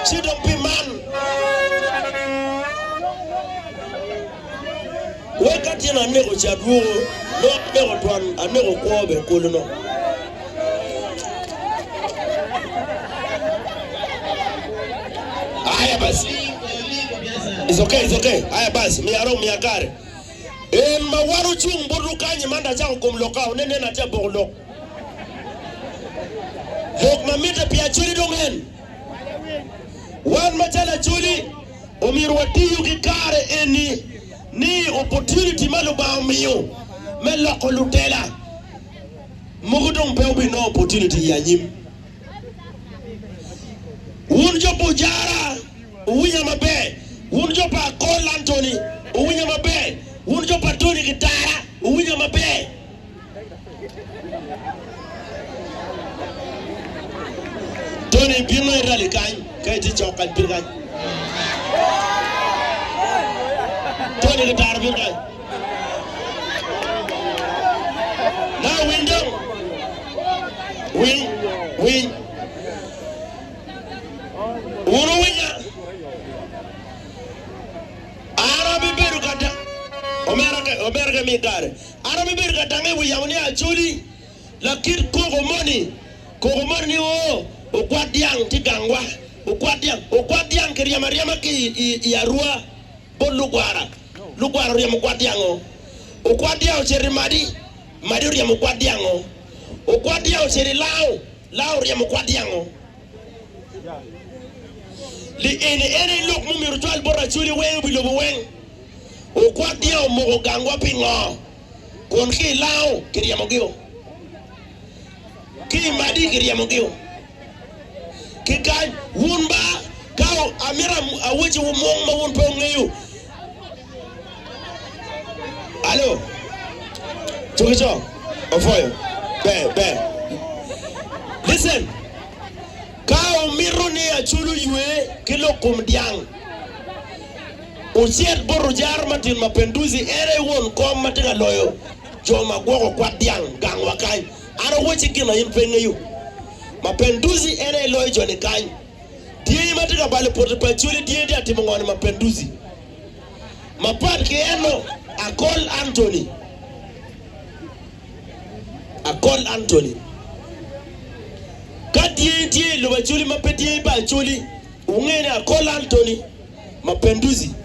Ci dong pi man, wek ka tyen aneko ca dwogo, nongo aneko twon, aneko kwo bene kulu no. Aya bas. It's okay, it's okay. Aya bas, miya dong, miya kare. En ma wan ocung botwu kany-nyi man dong acako kom lokka, wunen nen atye aboko lok. Lok ma mitte pi Acholi dong en, wan macalo Acholi omyero watiyu ki kare eni ni opportunity ma Lubanga omiyo me loko lutela mogo dong pe obinongo opportunity i anyim. Wun jo pa Ojara wuwinya maber, wun jo pa Akol Anthony wuwinya maber, wun jo pa Tony Kitara wuwinya maber. Tony bino i rally kany ka itye cok kany bin kany. Tony Kitara bin kany. Now winy dong. Winy, winy. Wun wuwinya. An abibedo ka da omera ke omera ke mi kare. An abibedo ka dange i wi yamo ni Acholi lakit koko moni, koko moni ni oo okwat dyang tye gangwa, okwat dyang, okwat dyang kiryemo aryema ki i i arua bot lugwara, lugwara oryemo okwat dyango, okwat dyang ocito i Madi, Madi oryemo okwat dyango, okwat dyang ocito i Lao, Lao oryemo okwat dyango. Li eni en aye lok mumyero ocwal bot Acholi weng wi lobo weng. Okwat dyang omoko gangwa pingo? Kun ki i Lao kiryemogi-o, ki i Madi kiryemogi-o, ki kany. Wun ba, ka amito awecciwu mung ma wun pe wungeyo. Alo, cuki co, opwoyo. Ber, ber. Listen, ka wumito ni acul oywe ki lok kom dyang, Wucit bot Ojaro Martin Mapenduzi, en aye won kom ma tye ka loyo jo ma gwoko kwat dyang gangwa kany. An awacci gin ma in pe ingeyo. Mapenduzi en aye loyo jo-ni kany. Dyangi ma tye ka balo poti pa Acholi dyangi tye ka timo ngo ni Mapenduzi? Mapat ki eno, Akol Anthony. Akol Anthony. Ka dyangi tye i lobo Acholi ma pe dyangi pa Acholi, wunge ni Akol Anthony. Mapenduzi.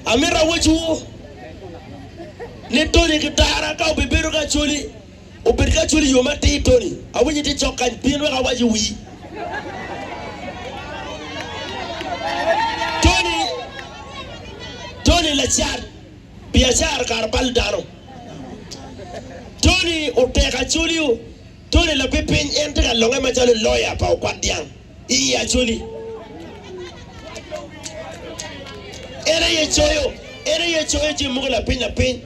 Amito awecwu ni Tony ki Tara ka obibedo ki Acholi, obed ki Acholi i yo matir. Tony, awinyo itye cok kany, bin wek awac i wii. Tony, Tony lacat biacara kara bal dano. Tony oteko Acholi, Tony lapipiny en tye ka longe macalo lawyer pa okwat dyang. I Acholi, en aye coyo, en aye coyo jami mogo lapiny lapiny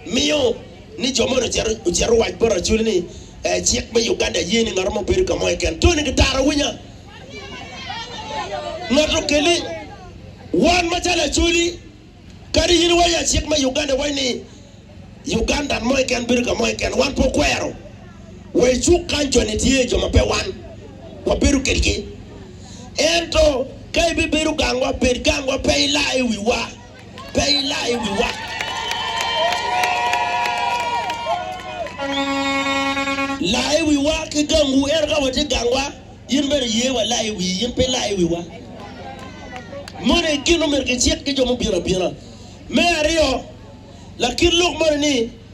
miyo ni jo moni ocito owac bot Acholi ni cik me Uganda ye ni ngat mo bedo ka mo keken. Tony kitara winya ngat okeli wan macalo Acholi Kadi in iwaco ya cik me Uganda waco ni Ugandan mo keken bedo ka mo keken, wan pe okwero. Wa i cuk kany joni tye jo ma pe wan wabedo kedgi. Ento ka ibibedo gangwa, bed gangwa pe ila i wiwa, pe ila i wiwa. La i wiwa ki gangwu, ento ka watye gangwa, In bene iye wa lai wii, in pe ilai wiwa. Moni aye gin omyero kicik ki jo mubino abina. Me aryo, lakit lok moni ni.